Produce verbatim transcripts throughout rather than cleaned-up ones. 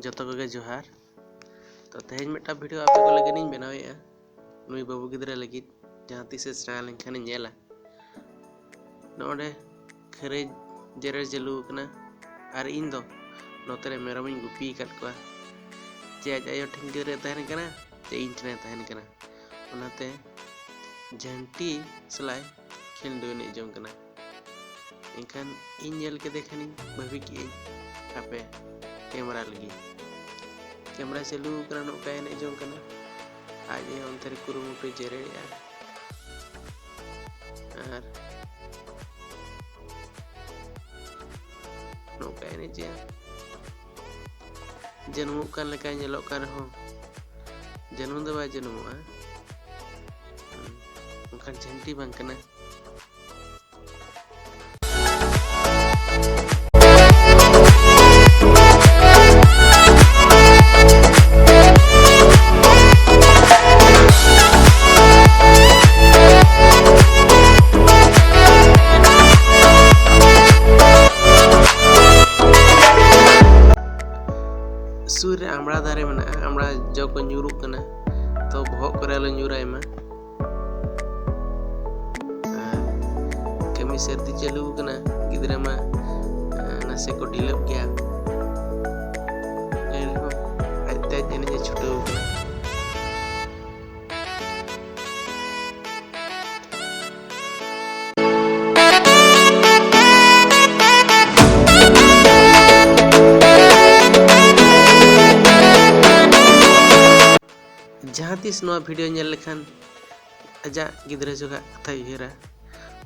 ᱡᱚᱛᱚ ᱠᱚᱜᱮ ᱡᱚᱦᱟᱨ᱾ ᱛᱚ, ᱛᱮᱦᱮᱧ ᱢᱤᱫᱴᱟᱝ ᱵᱷᱤᱰᱤᱭᱳ ᱟᱯᱮ ᱠᱚ ᱞᱟᱹᱜᱤᱫ ᱤᱧ ᱵᱮᱱᱟᱣᱮᱫᱼᱟ᱾ ᱱᱩᱭ ᱵᱟᱹᱵᱩ ᱜᱤᱫᱽᱨᱟᱹ ᱞᱟᱹᱜᱤᱫ ᱡᱟᱦᱟᱸ ᱛᱤᱥᱮ ᱥᱮᱬᱟ ᱞᱮᱱᱠᱷᱟᱱᱮ ᱧᱮᱞᱟ᱾ ᱱᱚᱰᱮ ᱠᱷᱟᱹᱨᱟᱹᱭ ᱡᱮᱨᱮᱲ ᱪᱟᱹᱞᱩ ᱟᱠᱟᱱᱟ ᱟᱨ ᱤᱧ ᱫᱚ ᱱᱚᱛᱮ ᱨᱮ ᱢᱮᱨᱚᱢᱤᱧ ᱜᱩᱯᱤ ᱟᱠᱟᱫ ᱠᱚᱣᱟ᱾ ᱪᱮ ᱟᱡ ᱟᱭᱳ ᱴᱷᱮᱱ ᱜᱤᱫᱽᱨᱟᱹᱭ ᱛᱟᱦᱮᱱ ᱠᱟᱱᱟ, ᱪᱮ ᱤᱧ ᱴᱷᱮᱱᱮ ᱛᱟᱦᱮᱱ ᱠᱟᱱᱟ᱾ ᱚᱱᱟᱛᱮ ᱡᱷᱟᱹᱱᱴᱤ ᱥᱟᱞᱟᱭ ᱠᱷᱮᱞᱰᱩ ᱮᱱᱮᱡ ᱡᱚᱝ ᱠᱟᱱᱟ᱾ ᱮᱱᱠᱷᱟᱱ ᱤᱧ ᱧᱮᱞ ᱠᱮᱫᱮ ᱠᱷᱟᱱᱤᱧ ᱵᱷᱟᱹᱵᱤ ᱠᱮᱜᱼᱟᱹᱧ, ᱦᱟᱯᱮ ᱠᱮᱢᱨᱟ ᱞᱮᱜᱮ᱾ ᱠᱮᱢᱨᱟ ᱪᱟᱹᱞᱩ ᱟᱠᱟᱱᱟ, ᱱᱚᱝᱠᱟᱭ ᱮᱱᱮᱡ ᱡᱚᱝ ᱠᱟᱱᱟ᱾ ᱟᱡ ᱮ ᱚᱱᱛᱮ ᱨᱮ ᱠᱩᱨᱩᱢᱩᱴᱩᱭ ᱡᱮᱨᱮᱲᱮᱜᱼᱟ ᱟᱨ ᱱᱚᱝᱠᱟᱭ ᱮᱱᱮᱡᱮᱜᱼᱟ᱾ ᱡᱟᱹᱱᱩᱢᱚᱜ ᱠᱟᱱ ᱞᱮᱠᱟᱭ ᱧᱮᱞᱚᱜ ᱠᱟᱱ ᱨᱮᱦᱚᱸ ᱡᱟᱹᱱᱩᱢ ᱫᱚ ᱵᱟᱭ ᱡᱟᱹᱱᱩᱢᱚᱜᱼᱟ᱾ ᱦᱩᱸ, ᱚᱱᱠᱟᱱ ᱡᱷᱟᱹᱱᱴᱤ ᱵᱟᱝ ᱠᱟᱱᱟ᱾ ᱥᱩᱨ ᱨᱮ ᱟᱢᱲᱟ ᱫᱟᱨᱮ ᱢᱮᱱᱟᱜᱼᱟ, ᱟᱢᱲᱟ ᱡᱚ ᱠᱚ ᱧᱩᱨᱩᱜ ᱠᱟᱱᱟ, ᱛᱚ ᱵᱚᱦᱚᱜ ᱠᱚᱨᱮ ᱟᱞᱚ ᱧᱩᱨᱟᱭ ᱢᱟ᱾ ᱟᱨ ᱠᱟᱹᱢᱤ ᱥᱟᱹᱨᱫᱤ ᱪᱟᱹᱞᱩ ᱟᱠᱟᱱᱟ, ᱜᱤᱫᱽᱨᱟᱹ ᱢᱟ, ᱟᱨ, ᱱᱟᱥᱮ ᱠᱚ ᱰᱷᱤᱞᱟᱹᱜ ᱜᱮᱭᱟ᱾ ᱮᱱᱨᱮᱦᱚᱸ ᱟᱡᱛᱮ ᱟᱡ ᱮᱱᱮᱡ ᱮ ᱪᱷᱩᱴᱟᱹᱣ ᱟᱠᱟᱱᱟ᱾ ᱡᱟᱦᱟᱸ ᱛᱤᱥ ᱱᱚᱣᱟ ᱵᱷᱤᱰᱤᱭᱳ ᱧᱮᱞ ᱞᱮᱠᱷᱟᱱ ᱟᱡᱟᱜ ᱜᱤᱫᱽᱨᱟᱹ ᱡᱚᱠᱷᱟᱜ ᱠᱟᱛᱷᱟᱭ ᱩᱭᱦᱟᱹᱨᱟ᱾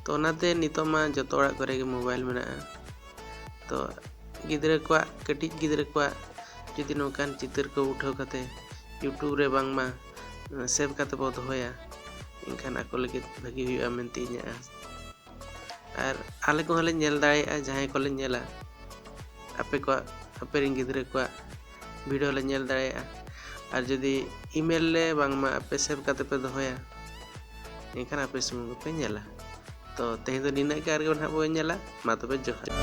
ᱛᱚ ᱚᱱᱟᱛᱮ ᱱᱤᱛᱚᱜ ᱢᱟ ᱡᱚᱛᱚ ᱚᱲᱟᱜ ᱠᱚᱨᱮ ᱜᱮ ᱢᱳᱵᱟᱭᱤᱞ ᱢᱮᱱᱟᱜᱼᱟ᱾ ᱛᱚ ᱜᱤᱫᱽᱨᱟᱹ ᱠᱚᱣᱟᱜ, ᱠᱟᱹᱴᱤᱡ ᱜᱤᱫᱽᱨᱟᱹ ᱠᱚᱣᱟᱜ ᱡᱩᱫᱤ ᱱᱚᱝᱠᱟᱱ ᱪᱤᱛᱟᱹᱨ ᱠᱚ ᱩᱴᱷᱟᱹᱣ ᱠᱟᱛᱮ YouTube ᱨᱮ ᱵᱟᱝᱢᱟ ᱥᱮᱵᱷ ᱠᱟᱛᱮ ᱵᱚ ᱫᱚᱦᱚᱭᱟ, ᱮᱱᱠᱷᱟᱱ ᱟᱠᱚ ᱞᱟᱹᱜᱤᱫ ᱵᱷᱟᱹᱜᱤ ᱦᱩᱭᱩᱜᱼᱟ ᱢᱮᱱᱛᱮ ᱤᱧᱟᱹᱜ ᱟᱸᱥ᱾ ᱟᱨ ᱟᱞᱮ ᱠᱚᱦᱚᱸ ᱞᱮ ᱧᱮᱞ ᱫᱟᱲᱮᱭᱟᱜᱼᱟ, ᱡᱟᱦᱟᱸᱭ ᱠᱚᱞᱮ ᱧᱮᱞᱟ, ᱟᱯᱮ ᱠᱚᱣᱟᱜ, ᱟᱯᱮ ᱨᱮᱱ ᱜᱤᱫᱽᱨᱟᱹ ᱠᱚᱣᱟᱜ ᱵᱷᱤᱰᱤᱭᱳ ᱞᱮ ᱧᱮᱞ ᱫᱟᱲᱮᱭᱟᱜᱼᱟ᱾ ᱟᱨ ᱡᱩᱫᱤ ᱤᱢᱮᱞ ᱨᱮ ᱵᱟᱝᱢᱟ ᱟᱯᱮ ᱥᱮᱵᱷ ᱠᱟᱛᱮ ᱯᱮ ᱫᱚᱦᱚᱭᱟ, ᱮᱱᱠᱷᱟᱱ ᱟᱯᱮ ᱥᱩᱢᱩᱝ ᱜᱮᱯᱮ ᱧᱮᱞᱟ᱾ ᱛᱚ ᱛᱮᱦᱮᱧ ᱫᱚ ᱱᱤᱱᱟᱹᱜ ᱜᱮ, ᱟᱨ ᱜᱮ ᱱᱟᱦᱟᱜ ᱵᱚᱱ ᱧᱮᱞᱟ᱾ ᱢᱟ ᱛᱚᱵᱮ ᱡᱚᱦᱟᱨ᱾